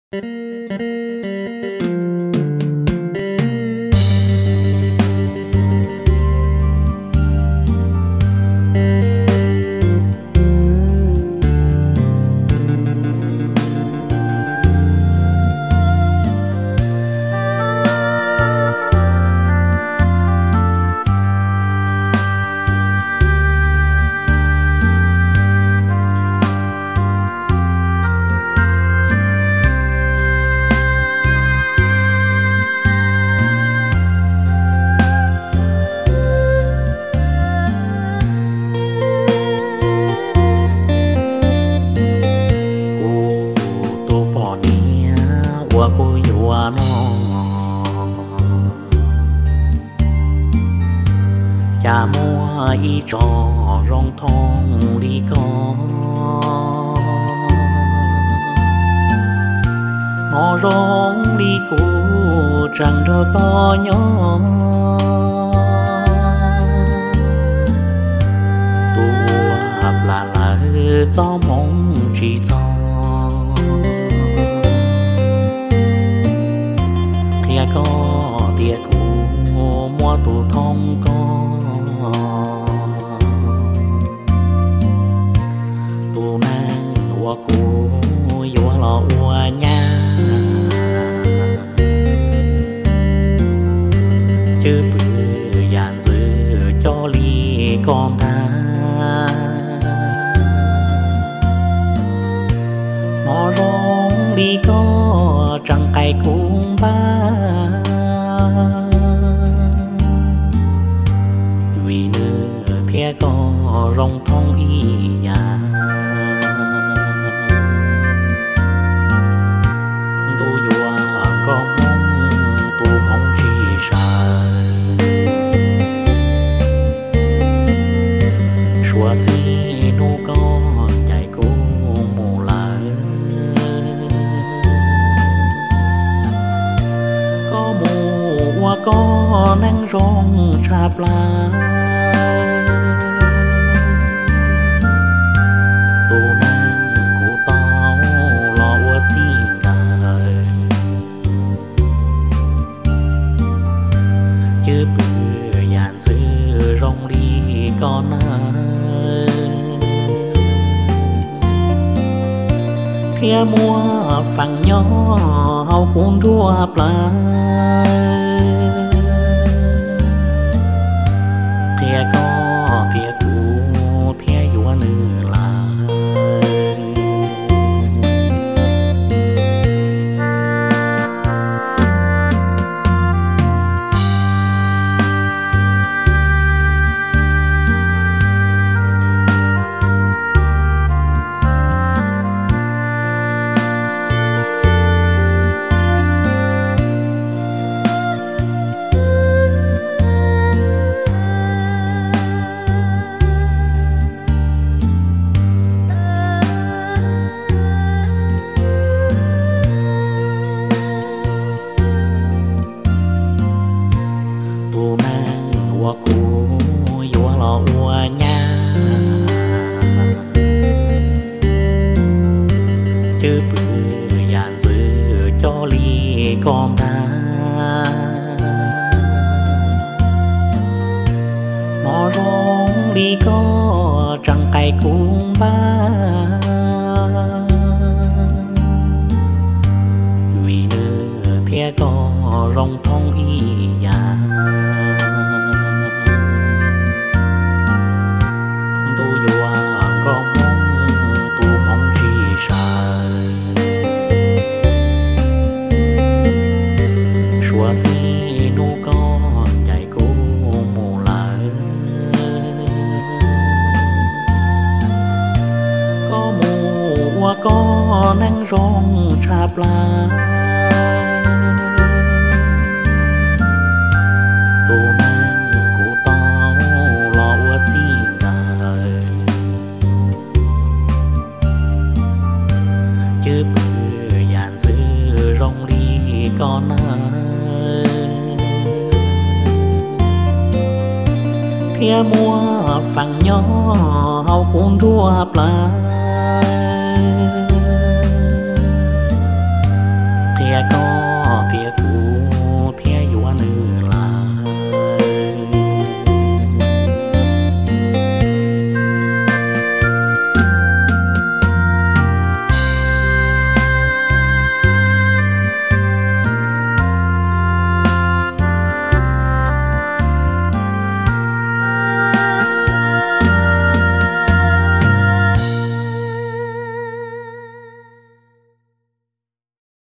Kuv tus poj niam uas kuv yuav no, cas muaj ib tsoom zoo thooj li koj, hmo zoo li kuv tseem nrog koj nyob. Tus uas plam lawm txoj hmoov tsis txog, qhia koj tias kuv muaj tus thooj koj. Tus neeg uas kuv yuav los ua nyab, cwj pwm yam ntxwv coj li koj ntag. Hmo zoo li koj tseem qaim kuv npab, vim nws thiab koj zoo thooj ib yam. Ntuj yuav nkauj Hmoob tus hmoov tsis sawv, suav txij hnub koj ncaim kuv mus lawm. Koj mus ua koj neeg zoo tshaj plaws, tus neeg kuv tau los ua txij nkawm, cwj pwm yam ntxwv zoo li koj nawb, thiab muaj feem nyob hauv kuv nruab plawv, qhia koj tias kuv thiaj yuav nws lawm. Tus neeg uas kuv yuav los ua nyab, cwj pwm yam ntxwv coj li koj ntag. Hmo zoo li koj tseem qaim kuv npab, vim nws thiab koj zoo thooj ib yam. Ntuj yuav nkauj Hmoob tus hmoov tsis sawv, suav txij hnub koj ncaim kuv mus lawm. Koj mus ua koj neeg zoo tshaj plaws, tus neeg kuv tau los ua txij nkawm, cwj pwm yam ntxwv zoo li koj nawb, thiab muaj feem nyob hauv kuv nruab plawv.